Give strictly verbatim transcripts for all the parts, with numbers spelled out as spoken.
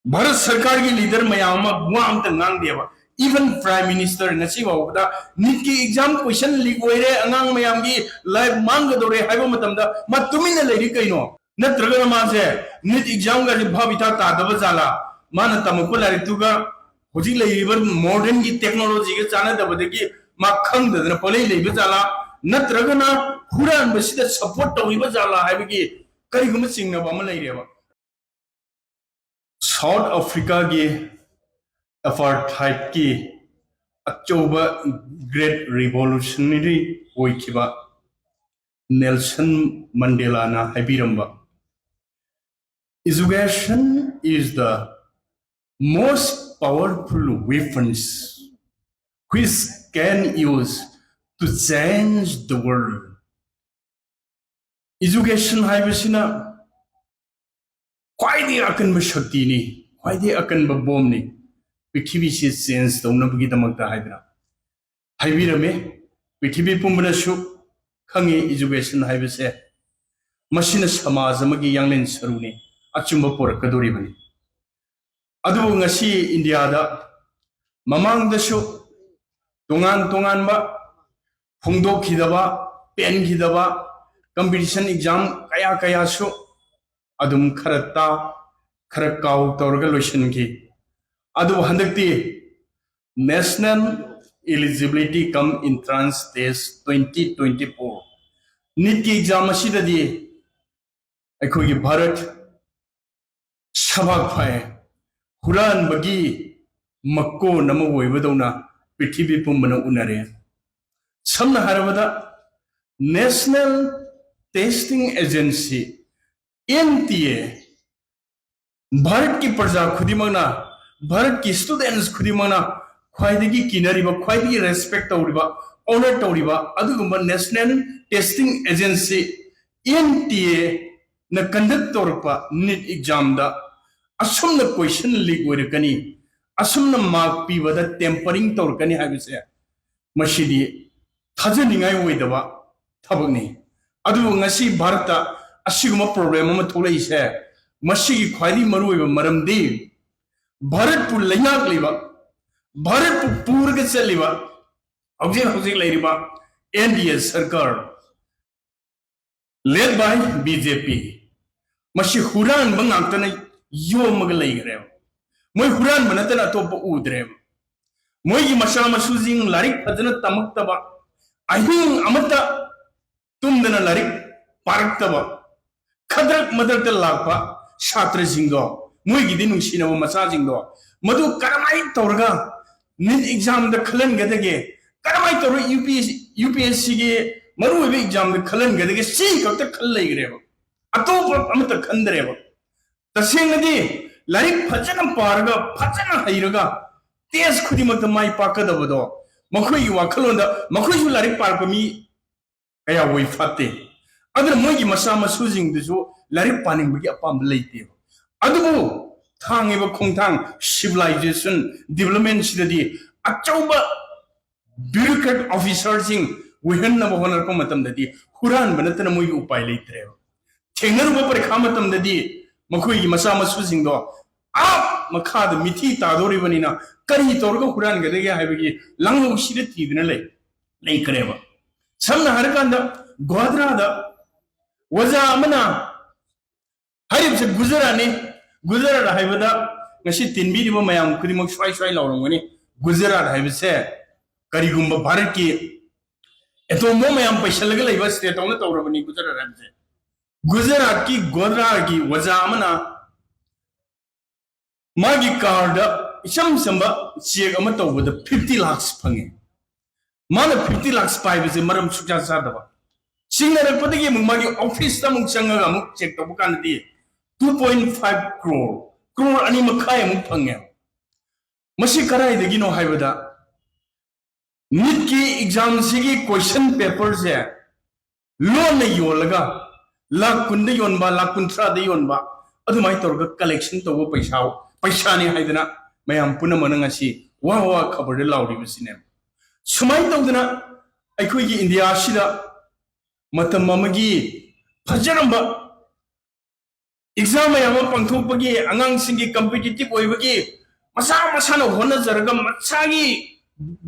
ꯚꯥꯔꯠ ꯁꯔꯀꯥꯔꯒꯤ ꯂꯤꯗꯔ ꯃꯌꯥꯝ ꯑꯃ ꯋꯥ ꯑꯝꯇ ꯉꯥꯡꯗꯦꯕ꯫ Even Prime Minister ꯉꯁꯤ ꯐꯥꯎꯕꯗ ꯅꯤꯠꯀꯤ ꯑꯦꯛꯖꯥꯝ ꯀꯣꯏꯁꯟ ꯂꯤꯛ ꯑꯣꯏꯔꯦ, ꯑꯉꯥꯡ ꯃꯌꯥꯝꯒꯤ ꯂꯥꯏꯐ ꯃꯥꯡꯒꯗꯧꯔꯦ ꯍꯥꯏꯕ ꯃꯇꯝꯗ ꯃꯥ ꯇꯨꯃꯤꯟꯅ ꯂꯩꯔꯤ ꯀꯩꯅꯣ? ꯅꯠꯇ꯭ꯔꯒꯅ ꯃꯥꯁꯦ ꯅꯤꯠ ꯑꯦꯛꯖꯥꯝꯒꯁꯦ ꯚꯥꯕ ꯏꯇꯥ ꯇꯥꯗꯕ ꯖꯥꯠꯂꯥ? ꯃꯥꯅ ꯇꯝꯃꯛꯄ ꯂꯥꯏꯔꯤꯛꯇꯨꯒ ꯍꯧꯖꯤꯛ ꯂꯩꯔꯤꯕ ꯃꯣꯗꯔꯟꯒꯤ ꯇꯦꯛꯅꯣꯂꯣꯖꯤꯒ ꯆꯥꯟꯅꯗꯕꯗꯒꯤ ꯃꯥ ꯈꯪꯗꯗꯅ ꯄꯪꯂꯩ ꯂꯩꯕ ꯖꯥꯠꯂꯥ? ꯅꯠꯇ꯭ꯔꯒꯅ ꯍꯨꯔꯥꯟꯕꯁꯤꯗ ꯁꯞꯄꯣꯔꯠ ꯇꯧꯔꯤꯕ ꯖꯥꯠꯂꯥ ꯍꯥꯏꯕꯒꯤ ꯀꯔꯤꯒꯨꯝꯕ ꯆꯤꯡꯅꯕ ꯑꯃ ꯂꯩꯔꯦꯕ꯫ ꯁꯥꯎꯠ ꯑꯐ꯭ꯔꯤꯀꯥꯒꯤ ꯑꯦꯄꯥꯔꯊꯥꯏꯗꯀꯤ ꯑꯆꯧꯕ ꯒ꯭ꯔꯦꯠ ꯔꯤꯚꯣꯂꯨꯁꯅꯔꯤ ꯑꯣꯏꯈꯤꯕ Nelson ꯃꯟꯗꯦꯂꯥꯅ ꯍꯥꯏꯕꯤꯔꯝꯕ, "Education is the most powerful weapons which can use to change the world." Education ꯍꯥꯏꯕꯁꯤꯅ ꯈ꯭ꯋꯥꯏꯗꯒꯤ ꯑꯀꯟꯕ ꯁꯛꯇꯤꯅꯤ, ꯈ꯭ꯋꯥꯏꯗꯒꯤ ꯑꯀꯟꯕ ꯕꯣꯝꯅꯤ, ꯄ꯭ꯔꯤꯊꯤꯕꯤꯁꯤ ꯆꯦꯟꯖ ꯇꯧꯅꯕꯒꯤꯗꯃꯛꯇ ꯍꯥꯏꯗꯅ ꯍꯥꯏꯕꯤꯔꯝꯃꯤ꯫ ꯄ꯭ꯔꯤꯊꯤꯕꯤ ꯄꯨꯝꯕꯅꯁꯨ ꯈꯪꯉꯤ education ꯍꯥꯏꯕꯁꯦ ꯃꯁꯤꯅ ꯁꯃꯥꯖ ꯑꯃꯒꯤ ꯌꯥꯡꯂꯦꯟ ꯁꯔꯨꯅꯤ, ꯑꯆꯨꯝꯕ ꯄꯨꯔꯛꯀꯗꯧꯔꯤꯕꯅꯤ꯫ ꯑꯗꯨꯕꯨ ꯉꯁꯤ ꯏꯟꯗꯤꯌꯥꯗ ꯃꯃꯥꯡꯗꯁꯨ ꯇꯣꯉꯥꯟ ꯇꯣꯉꯥꯟꯕ ꯐꯣꯡꯗꯣꯛꯈꯤꯗꯕ, ꯄꯦꯟꯈꯤꯗꯕ ꯀꯝꯄꯤꯇꯤꯁꯟ ꯑꯦꯛꯖꯥꯝ ꯀꯌꯥ ꯀꯌꯥꯁꯨ ꯑꯗꯨꯝ ꯈꯔ ꯇꯥ, ꯈꯔ ꯀꯥꯎ ꯇꯧꯔꯒ ꯂꯣꯏꯁꯤꯟꯈꯤ꯫ ꯑꯗꯨꯕꯨ ꯍꯟꯗꯛꯇꯤ National Eligibility cum Entrance Test twenty twenty-four ꯅꯤꯠꯀꯤ ꯑꯦꯛꯖꯥꯝ ꯑꯁꯤꯗꯗꯤ ꯑꯩꯈꯣꯏꯒꯤ ꯚꯥꯔꯠ ꯁꯕꯥꯛ ꯐꯥꯏ, ꯍꯨꯔꯥꯟꯕꯒꯤ ꯃꯀꯣꯟ ꯑꯃ ꯑꯣꯏꯕꯗꯧꯅ ꯄ꯭ꯔꯤꯊꯤꯕꯤ ꯄꯨꯝꯕꯅ ꯎꯅꯔꯦ꯫ ꯁꯝꯅ ꯍꯥꯏꯔꯕꯗ, National Testing Agency, N T A, ꯚꯥꯔꯠꯀꯤ ꯄ꯭ꯔꯖꯥ ꯈꯨꯗꯤꯡꯃꯛꯅ, ꯚꯥꯔꯠꯀꯤ ꯁ꯭ꯇꯨꯗꯦꯟꯠꯁ ꯈꯨꯗꯤꯡꯃꯛꯅ ꯈ꯭ꯋꯥꯏꯗꯒꯤ ꯀꯤꯅꯔꯤꯕ, ꯈ꯭ꯋꯥꯏꯗꯒꯤ ꯔꯦꯁꯄꯦꯛ ꯇꯧꯔꯤꯕ, ꯑꯣꯅꯔ ꯇꯧꯔꯤꯕ ꯑꯗꯨꯒꯨꯝꯕ National Testing Agency, N T A, ꯅ ꯀꯟꯗꯛ ꯇꯧꯔꯛꯄ ꯅꯤꯠ ꯑꯦꯛꯖꯥꯝꯗ ꯑꯁꯨꯝꯅ ꯀꯣꯏꯁꯟ ꯂꯤꯛ ꯑꯣꯏꯔꯛꯀꯅꯤ, ꯑꯁꯨꯝꯅ ꯃꯥꯔꯛ ꯄꯤꯕꯗ ꯇꯦꯝꯄꯔꯤꯡ ꯇꯧꯔꯛꯀꯅꯤ ꯍꯥꯏꯕꯁꯦ ꯃꯁꯤꯗꯤ ꯊꯥꯖꯅꯤꯡꯉꯥꯏ ꯑꯣꯏꯗꯕ ꯊꯕꯛꯅꯤ꯫ ꯑꯗꯨꯕꯨ ꯉꯁꯤ ꯚꯥꯔꯠꯇ ꯑꯁꯤꯒꯨꯝꯕ ꯄ꯭ꯔꯣꯕ꯭ꯂꯦꯝ ꯑꯃ ꯊꯣꯛꯂꯛꯏꯁꯦ, ꯃꯁꯤꯒꯤ ꯈ꯭ꯋꯥꯏꯗꯒꯤ ꯃꯔꯨꯑꯣꯏꯕ ꯃꯔꯝꯗꯤ ꯚꯥꯔꯠꯄꯨ ꯂꯩꯉꯥꯛꯂꯤꯕ, ꯚꯥꯔꯠꯄꯨ ꯄꯨꯔꯒ ꯆꯠꯂꯤꯕ ꯍꯧꯖꯤꯛ ꯍꯧꯖꯤꯛ ꯂꯩꯔꯤꯕ N D A ꯁꯔꯀꯥꯔ, led by B J P, ꯃꯁꯤ ꯍꯨꯔꯥꯟꯕ ꯉꯥꯛꯇꯅ ꯌꯣꯝꯃꯒ ꯂꯩꯈ꯭ꯔꯦꯕ꯫ ꯃꯣꯏ ꯍꯨꯔꯥꯟꯕ ꯅꯠꯇꯅ ꯑꯇꯣꯞꯄ ꯎꯗ꯭ꯔꯦꯕ꯫ ꯃꯣꯏꯒꯤ ꯃꯆꯥ ꯃꯁꯨꯁꯤꯡ ꯂꯥꯏꯔꯤꯛ ꯐꯖꯅ ꯇꯝꯃꯛꯇꯕ, ꯑꯍꯤꯡ ꯑꯃꯠꯇ ꯇꯨꯝꯗꯅ ꯂꯥꯏꯔꯤꯛ ꯄꯥꯔꯛꯇꯕ, ꯈꯗ꯭ꯔꯛ ꯃꯗ꯭ꯔꯛꯇ ꯂꯥꯛꯄ ꯁꯥꯇ꯭ꯔꯁꯤꯡꯗꯣ, ꯃꯣꯏꯒꯤꯗꯤ ꯅꯨꯡꯁꯤꯅꯕ ꯃꯆꯥꯁꯤꯡꯗꯣ, ꯃꯗꯨ ꯀꯔꯝꯍꯥꯏꯅ ꯇꯧꯔꯒ NEET examꯗ ꯈꯜꯍꯟꯒꯗꯒꯦ, ꯀꯔꯝꯍꯥꯏꯅ ꯇꯧꯔꯒ UPSC, UPSCꯒꯤ ꯃꯔꯨꯑꯣꯏꯕ examꯗ ꯈꯜꯍꯟꯒꯗꯒꯦ, ꯁꯤ ꯈꯛꯇ ꯈꯜ ꯂꯩꯈ꯭ꯔꯦꯕ꯫ ꯑꯇꯣꯞꯄ ꯑꯃꯠꯇ ꯈꯟꯗ꯭ꯔꯦꯕ꯫ ꯇꯁꯦꯡꯅꯗꯤ ꯂꯥꯏꯔꯤꯛ ꯐꯖꯅ ꯄꯥꯔꯒ, ꯐꯖꯅ ꯍꯩꯔꯒ, test ꯈꯨꯗꯤꯡꯃꯛꯇ ꯃꯥꯏ ꯄꯥꯛꯀꯗꯕꯗꯣ, ꯃꯈꯣꯏꯒꯤ ꯋꯥꯈꯜꯂꯣꯟꯗ, ꯃꯈꯣꯏꯁꯨ ꯂꯥꯏꯔꯤꯛ ꯄꯥꯔꯛꯄ ꯃꯤ ꯀꯌꯥ ꯑꯣꯏ ꯐꯠꯇꯦ꯫ ꯑꯗꯨꯅ ꯃꯣꯏꯒꯤ ꯃꯆꯥ ꯃꯁꯨꯁꯤꯡꯗꯨꯁꯨ ꯂꯥꯏꯔꯤꯛ ꯄꯥꯅꯤꯡꯕꯒꯤ ꯑꯄꯥꯝꯕ ꯂꯩꯇꯦꯕ꯫ ꯑꯗꯨꯕꯨ ꯊꯥꯡꯉꯤꯕ ꯈꯣꯡꯊꯥꯡ civilization developmentꯁꯤꯗꯗꯤ ꯑꯆꯧꯕ bureaucrat officerꯁꯤꯡ ꯑꯣꯏꯍꯟꯅꯕ ꯍꯣꯠꯅꯔꯛꯄ ꯃꯇꯝꯗꯗꯤ ꯍꯨꯔꯥꯟꯕ ꯅꯠꯇꯅ ꯃꯣꯏꯒꯤ ꯎꯄꯥꯏ ꯂꯩꯇ꯭ꯔꯦꯕ꯫ ꯊꯦꯡꯅꯔꯨꯕ ꯄꯔꯤꯈꯥ ꯃꯇꯝꯗꯗꯤ ꯃꯈꯣꯏꯒꯤ ꯃꯆꯥ ꯃꯁꯨꯁꯤꯡꯗꯣ ꯑꯥ ꯃꯈꯥꯗ ꯃꯤꯊꯤ ꯇꯥꯗꯧꯔꯤꯕꯅꯤꯅ ꯀꯔꯤ ꯇꯧꯔꯒ ꯍꯨꯔꯥꯟꯒꯗꯒꯦ ꯍꯥꯏꯕꯒꯤ ꯂꯥꯡꯂꯧꯁꯤꯗ ꯊꯤꯗꯨꯅ ꯂꯩ, ꯂꯩꯈ꯭ꯔꯦꯕ꯫ ꯁꯝꯅ ꯍꯥꯏꯔꯀꯥꯟꯗ ꯒ꯭ꯋꯥꯗ꯭ꯔꯥꯗ ꯑꯣꯖꯥ ꯑꯃꯅ, ꯍꯥꯏꯔꯤꯕꯁꯦ ꯒꯨꯖꯔꯥꯠꯅꯤ꯫ ꯒꯨꯖꯔꯥꯠ ꯍꯥꯏꯕꯗ ꯉꯁꯤ ꯇꯤꯟꯕꯤꯔꯤꯕ ꯃꯌꯥꯝ ꯈꯨꯗꯤꯡꯃꯛ ꯁ꯭ꯋꯥꯏ ꯁ꯭ꯋꯥꯏ ꯂꯥꯎꯔꯝꯒꯅꯤ꯫ ꯒꯨꯖꯔꯥꯠ ꯍꯥꯏꯕꯁꯦ ꯀꯔꯤꯒꯨꯝꯕ ꯚꯥꯔꯠꯀꯤ atom bomb ꯃꯌꯥꯝ ꯄꯩꯁꯜꯂꯒ ꯂꯩꯕ state ꯇꯧꯅ ꯇꯧꯔꯕꯅꯤ ꯒꯨꯖꯔꯥꯠ ꯍꯥꯏꯕꯁꯦ꯫ ꯒꯨꯖꯔꯥꯠꯀꯤ ꯒꯣꯗ꯭ꯔꯥꯒꯤ ꯑꯣꯖꯥ ꯑꯃꯅ ꯃꯥꯒꯤ carꯗ ꯏꯆꯝ ꯆꯝꯕ cheque ꯑꯃ ꯇꯧꯕꯗ fifty lakhs ꯐꯪꯉꯦ꯫ ꯃꯥꯅ fifty lakhs ꯄꯥꯏꯕꯁꯦ ꯃꯔꯝ ꯁꯨꯛꯆꯥ ꯆꯥꯗꯕ꯫ ꯆꯤꯡꯅꯔꯛꯄꯗꯒꯤ ꯑꯃꯨꯛ ꯃꯥꯒꯤ officeꯇ ꯑꯃꯨꯛ ꯆꯪꯉꯒ ꯑꯃꯨꯛ check ꯇꯧꯕ ꯀꯥꯟꯗꯗꯤ two point five crore, crore ꯑꯅꯤ ꯃꯈꯥꯏ ꯑꯃꯨꯛ ꯐꯪꯉꯦ꯫ ꯃꯁꯤ ꯀꯗꯥꯏꯗꯒꯤꯅꯣ ꯍꯥꯏꯕꯗ, NEETꯀꯤ examꯁꯤꯒꯤ question paperꯁꯦ ꯂꯣꯟꯅ ꯌꯣꯜꯂꯒ ꯂꯥꯛ ꯀꯨꯟꯗ ꯌꯣꯟꯕ, ꯂꯥꯛ ꯀꯨꯟꯊ꯭ꯔꯥꯗ ꯌꯣꯟꯕ, ꯑꯗꯨꯃꯥꯏꯅ ꯇꯧꯔꯒ collection ꯇꯧꯕ ꯄꯩꯁꯥ, ꯄꯩꯁꯥꯅꯤ ꯍꯥꯏꯗꯅ ꯃꯌꯥꯝ ꯄꯨꯝꯅꯃꯛꯅ ꯉꯁꯤ ꯋꯥ ꯋꯥ ꯈꯕꯔꯗ ꯂꯥꯎꯔꯤꯕꯁꯤꯅꯦ꯫ ꯁꯨꯃꯥꯏꯅ ꯇꯧꯗꯅ ꯑꯩꯈꯣꯏꯒꯤ ꯏꯟꯗꯤꯌꯥꯁꯤꯗ ꯃꯇꯝ ꯑꯃꯒꯤ ꯐꯖꯔꯝꯕ exam ꯃꯌꯥꯝ ꯑꯃ ꯄꯥꯡꯊꯣꯛꯄꯒꯤ, ꯑꯉꯥꯡꯁꯤꯡꯒꯤ competitive ꯑꯣꯏꯕꯒꯤ ꯃꯁꯥ ꯃꯁꯥꯅ ꯍꯣꯠꯅꯖꯔꯒ ꯃꯁꯥꯒꯤ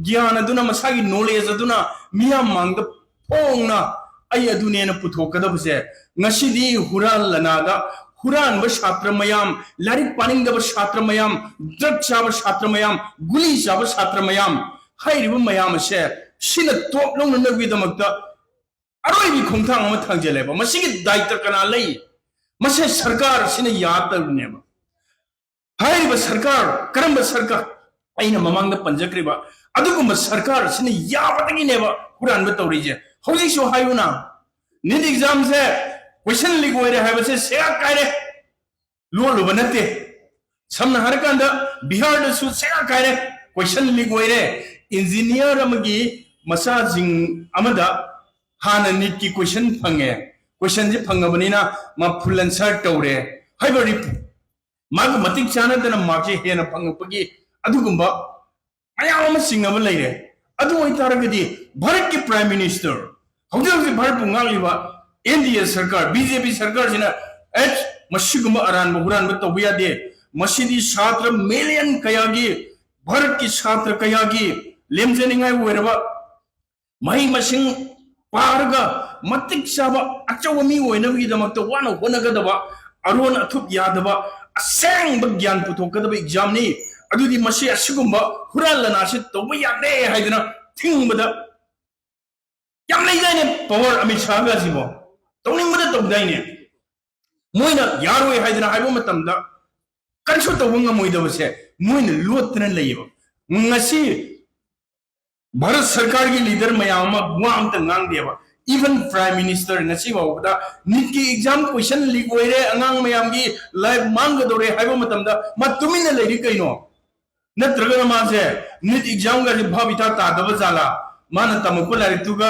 ꯒ꯭ꯌꯥꯟ ꯑꯗꯨꯅ, ꯃꯁꯥꯒꯤ knowledge ꯑꯗꯨꯅ ꯃꯤꯌꯥꯝ ꯃꯥꯡꯗ ꯐꯣꯡꯅ ꯑꯩ ꯑꯗꯨꯅꯦꯅ ꯄꯨꯊꯣꯛꯀꯗꯕꯁꯦ, ꯉꯁꯤꯗꯤ ꯍꯨꯔꯥꯟ ꯂꯅꯥꯗ ꯍꯨꯔꯥꯟꯕ ꯁꯥꯇ꯭ꯔ ꯃꯌꯥꯝ, ꯂꯥꯏꯔꯤꯛ ꯄꯥꯅꯤꯡꯗꯕ ꯁꯥꯇ꯭ꯔ ꯃꯌꯥꯝ, drug ꯆꯥꯕ ꯁꯥꯇ꯭ꯔ ꯃꯌꯥꯝ, ꯒꯨꯂꯤ ꯆꯥꯕ ꯁꯥꯇ꯭ꯔ ꯃꯌꯥꯝ, ꯍꯥꯏꯔꯤꯕ ꯃꯌꯥꯝ ꯑꯁꯦ ꯁꯤꯅ ꯇꯣꯞ ꯂꯧꯅꯅꯕꯒꯤꯗꯃꯛꯇ ꯑꯔꯣꯏꯕꯤ ꯈꯣꯡꯊꯥꯡ ꯑꯃ ꯊꯥꯡꯖꯜꯂꯦꯕ꯫ ꯃꯁꯤꯒꯤ ꯗꯥꯏꯇ ꯀꯅꯥ ꯂꯩ? ꯃꯁꯦ ꯁꯔꯀꯥꯔ ꯑꯁꯤꯅ ꯌꯥꯗꯕꯅꯦꯕ꯫ ꯍꯥꯏꯔꯤꯕ ꯁꯔꯀꯥꯔ, ꯀꯔꯝꯕ ꯁꯔꯀꯥꯔ? ꯑꯩꯅ ꯃꯃꯥꯡꯗ ꯄꯟꯖꯈ꯭ꯔꯤꯕ ꯑꯗꯨꯒꯨꯝꯕ ꯁꯔꯀꯥꯔ ꯑꯁꯤꯅ ꯌꯥꯕꯗꯒꯤꯅꯦꯕ ꯍꯨꯔꯥꯟꯕ ꯇꯧꯔꯤꯁꯦ꯫ ꯍꯧꯖꯤꯛꯁꯨ ꯍꯥꯏꯌꯨꯅ, NEET examꯁꯦ question leak ꯑꯣꯏꯔꯦ ꯍꯥꯏꯕꯁꯦ ꯁꯦꯒꯥ ꯀꯥꯏꯔꯦ, ꯂꯣꯜꯂꯨꯕ ꯅꯠꯇꯦ꯫ ꯁꯝꯅ ꯍꯥꯏꯔꯀꯥꯟꯗ ꯕꯤꯍꯥꯔꯗꯁꯨ ꯁꯦꯒꯥ ꯀꯥꯏꯔꯦ, question leak ꯑꯣꯏꯔꯦ꯫ Engineer ꯑꯃꯒꯤ ꯃꯆꯥꯁꯤꯡ ꯑꯃꯗ ꯍꯥꯟꯅ NEETꯀꯤ question ꯐꯪꯉꯦ, questionꯁꯦ ꯐꯪꯉꯕꯅꯤꯅ ꯃꯥ full answer ꯇꯧꯔꯦ ꯍꯥꯏꯕ ꯔꯤꯞ-, ꯃꯥꯒ ꯃꯇꯤꯛ ꯆꯥꯅꯗꯅ markꯁꯦ ꯍꯦꯟꯅ ꯐꯪꯉꯛꯄꯒꯤ ꯑꯗꯨꯒꯨꯝꯕ ꯃꯌꯥꯝ ꯑꯃ ꯆꯤꯡꯅꯕ ꯂꯩꯔꯦ꯫ ꯑꯗꯨ ꯑꯣꯏꯇꯥꯔꯒꯗꯤ ꯚꯥꯔꯠꯀꯤ Prime Minister, ꯍꯧꯖꯤꯛ ꯍꯧꯖꯤꯛ ꯚꯥꯔꯠꯄꯨ ꯉꯥꯛꯂꯤꯕ NDA ꯁꯔꯀꯥꯔ, BJP ꯁꯔꯀꯥꯔꯁꯤꯅ ꯑꯦ, ꯃꯁꯤꯒꯨꯝꯕ ꯑꯔꯥꯟꯕ ꯍꯨꯔꯥꯟꯕ ꯇꯧꯕ ꯌꯥꯗꯦ, ꯃꯁꯤꯗꯤ ꯁꯥꯇ꯭ꯔ million ꯀꯌꯥꯒꯤ, ꯚꯥꯔꯠꯀꯤ ꯁꯥꯇ꯭ꯔ ꯀꯌꯥꯒꯤ ꯂꯦꯝꯖꯅꯤꯡꯉꯥꯏ ꯑꯣꯏꯔꯕ ꯃꯍꯩ ꯃꯁꯤꯡ ꯄꯥꯔꯒ ꯃꯇꯤꯛ ꯆꯥꯕ ꯑꯆꯧꯕ ꯃꯤ ꯑꯣꯏꯅꯕꯒꯤꯗꯃꯛꯇ ꯋꯥꯅ ꯍꯣꯠꯅꯒꯗꯕ, ꯑꯔꯣꯟ ꯑꯊꯨꯞ ꯌꯥꯗꯕ, ꯑꯁꯦꯡꯕ ꯒ꯭ꯌꯥꯟ ꯄꯨꯊꯣꯛꯀꯗꯕ examꯅꯤ꯫ ꯑꯗꯨꯗꯤ ꯃꯁꯤ ꯑꯁꯤꯒꯨꯝꯕ ꯍꯨꯔꯥꯟ ꯂꯅꯥꯁꯤ ꯇꯧꯕ ꯌꯥꯗꯦ ꯍꯥꯏꯗꯅ ꯊꯤꯡꯕꯗ ꯌꯥꯝ ꯂꯩꯗꯥꯏꯅꯦ, power ꯑꯃꯤꯠ ꯁꯥꯍꯒꯁꯤꯕꯣ? ꯇꯧꯅꯤꯡꯕꯗ ꯇꯧꯗꯥꯏꯅꯦ? ꯃꯣꯏꯅ ꯌꯥꯔꯣꯏ ꯍꯥꯏꯗꯅ ꯍꯥꯏꯕ ꯃꯇꯝꯗ ꯀꯔꯤꯁꯨ ꯇꯧꯕ ꯉꯝꯃꯣꯏꯗꯕꯁꯦ ꯃꯣꯏꯅ ꯂꯣꯠꯇꯅ ꯂꯩꯌꯦꯕ꯫ ꯉꯁꯤ ꯚꯥꯔꯠ ꯁꯔꯀꯥꯔꯒꯤ leader ꯃꯌꯥꯝ ꯑꯃ ꯋꯥ ꯑꯝꯇ ꯉꯥꯡꯗꯦꯕ꯫ Even Prime Minister ꯉꯁꯤ ꯐꯥꯎꯕꯗ NEETꯀꯤ exam question leak ꯑꯣꯏꯔꯦ, ꯑꯉꯥꯡ ꯃꯌꯥꯝꯒꯤ life ꯃꯥꯡꯒꯗꯧꯔꯦ ꯍꯥꯏꯕ ꯃꯇꯝꯗ ꯃꯥ ꯇꯨꯃꯤꯟꯅ ꯂꯩꯔꯤ ꯀꯩꯅꯣ? ꯅꯠꯇ꯭ꯔꯒꯅ ꯃꯥꯁꯦ NEET examꯒꯁꯦ ꯚꯥꯞ ꯏꯇꯥ ꯇꯥꯗꯕ ꯖꯥꯠꯂꯥ? ꯃꯥꯅ ꯇꯝꯃꯛꯄ ꯂꯥꯏꯔꯤꯛꯇꯨꯒ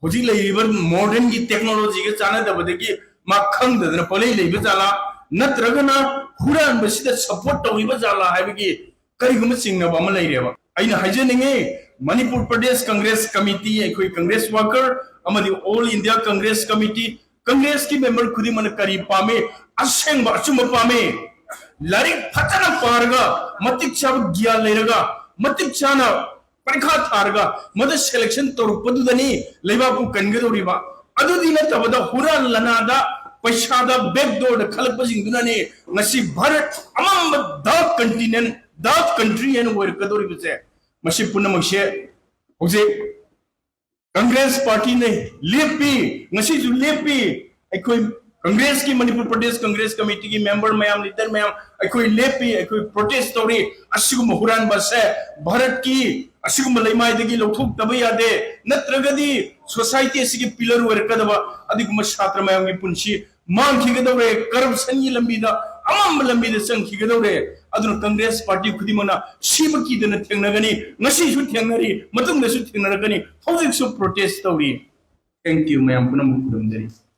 ꯍꯧꯖꯤꯛ ꯂꯩꯔꯤꯕ modernꯒꯤ technologyꯒ ꯆꯥꯟꯅꯗꯕꯗꯒꯤ ꯃꯥ ꯈꯪꯗꯗꯅ ꯄꯪꯂꯩ ꯂꯩꯕ ꯖꯥꯠꯂꯥ? ꯅꯠꯇ꯭ꯔꯒꯅ ꯍꯨꯔꯥꯟꯕꯁꯤꯗ support ꯇꯧꯔꯤꯕ ꯖꯥꯠꯂꯥ ꯍꯥꯏꯕꯒꯤ ꯀꯔꯤꯒꯨꯝꯕ ꯆꯤꯡꯅꯕ ꯑꯃ ꯂꯩꯔꯦꯕ꯫ ꯑꯩꯅ ꯍꯥꯏꯖꯅꯤꯡꯉꯤ, ꯃꯅꯤꯄꯨꯔ ꯄ꯭ꯔꯗꯦꯁ ꯀꯪꯒ꯭ꯔꯦꯁ ꯀꯃꯤꯇꯤ, ꯑꯩꯈꯣꯏ ꯀꯪꯒ꯭ꯔꯦꯁ worker ꯑꯃꯗꯤ All India Congress Committee, ꯀꯪꯒ꯭ꯔꯦꯁꯀꯤ member ꯈꯨꯗꯤꯡꯃꯛꯅ ꯀꯔꯤ ꯄꯥꯝꯃꯤ? ꯑꯁꯦꯡꯕ ꯑꯆꯨꯝꯕ ꯄꯥꯝꯃꯤ꯫ ꯂꯥꯏꯔꯤꯛ ꯐꯖꯅ ꯄꯥꯔꯒ, ꯃꯇꯤꯛ ꯆꯥꯕ ꯒ꯭ꯌꯥꯟ ꯂꯩꯔꯒ, ꯃꯇꯤꯛ ꯆꯥꯅ ꯄꯔꯤꯈꯥ ꯊꯥꯔꯒ ꯃꯗꯨ selection ꯇꯧꯔꯛꯄꯗꯨꯗꯅꯤ ꯂꯩꯕꯥꯛꯄꯨ ꯀꯟꯒꯗꯧꯔꯤꯕ꯫ ꯑꯗꯨꯗꯤ ꯅꯠꯇꯕꯗ ꯍꯨꯔꯥꯟ ꯂꯅꯥꯗ, ꯄꯩꯁꯥꯗ, back doorꯗ ꯈꯜꯂꯛꯄꯁꯤꯡꯗꯨꯅꯅꯤ ꯉꯁꯤ ꯚꯥꯔꯠ ꯑꯃꯝꯕ dark continent, dark country ꯍꯥꯏꯅ ꯑꯣꯏꯔꯛꯀꯗꯧꯔꯤꯕꯁꯦ꯫ ꯃꯁꯤ ꯄꯨꯝꯅꯃꯛꯁꯦ ꯍꯧꯖꯤꯛ ꯀꯪꯒ꯭ꯔꯦꯁ ꯄꯥꯔꯇꯤꯅ ꯂꯦꯞꯄꯤ, ꯉꯁꯤꯁꯨ ꯂꯦꯞꯄꯤ꯫ ꯑꯩꯈꯣꯏ ꯀꯪꯒ꯭ꯔꯦꯁꯀꯤ, ꯃꯅꯤꯄꯨꯔ ꯄ꯭ꯔꯗꯦꯁ ꯀꯪꯒ꯭ꯔꯦꯁ ꯀꯃꯤꯇꯤꯒꯤ member ꯃꯌꯥꯝ, leader ꯃꯌꯥꯝ, ꯑꯩꯈꯣꯏ ꯂꯦꯞꯄꯤ, ꯑꯩꯈꯣꯏ protest ꯇꯧꯔꯤ꯫ ꯑꯁꯤꯒꯨꯝꯕ ꯍꯨꯔꯥꯟꯕꯁꯦ ꯚꯥꯔꯠꯀꯤ ꯑꯁꯤꯒꯨꯝꯕ ꯂꯩꯃꯥꯏꯗꯒꯤ ꯂꯧꯊꯣꯛꯇꯕ ꯌꯥꯗꯦ, ꯅꯠꯇ꯭ꯔꯒꯗꯤ society ꯑꯁꯤꯒꯤ pillar ꯑꯣꯏꯔꯛꯀꯗꯕ ꯑꯗꯨꯒꯨꯝꯕ ꯁꯥꯇ꯭ꯔ ꯃꯌꯥꯝꯒꯤ ꯄꯨꯟꯁꯤ ꯃꯥꯡꯈꯤꯒꯗꯧꯔꯦ, corruptionꯒꯤ ꯂꯝꯕꯤꯗ, ꯑꯃꯝꯕ ꯂꯝꯕꯤꯗ ꯆꯪꯈꯤꯒꯗꯧꯔꯦ꯫ ꯑꯗꯨꯅ ꯀꯪꯒ꯭ꯔꯦꯁ ꯄꯥꯔꯇꯤ ꯈꯨꯗꯤꯡꯃꯛꯅ ꯁꯤꯕ ꯀꯤꯗꯅ ꯊꯦꯡꯅꯒꯅꯤ, ꯉꯁꯤꯁꯨ ꯊꯦꯡꯅꯔꯤ, ꯃꯇꯨꯡꯗꯁꯨ ꯊꯦꯡꯅꯔꯛꯀꯅꯤ, ꯍꯧꯖꯤꯛꯁꯨ protest ꯇꯧꯔꯤ꯫ Thank you, ꯃꯌꯥꯝ ꯄꯨꯝꯅꯃꯛ ꯈꯨꯔꯨꯝꯖꯔꯤ꯫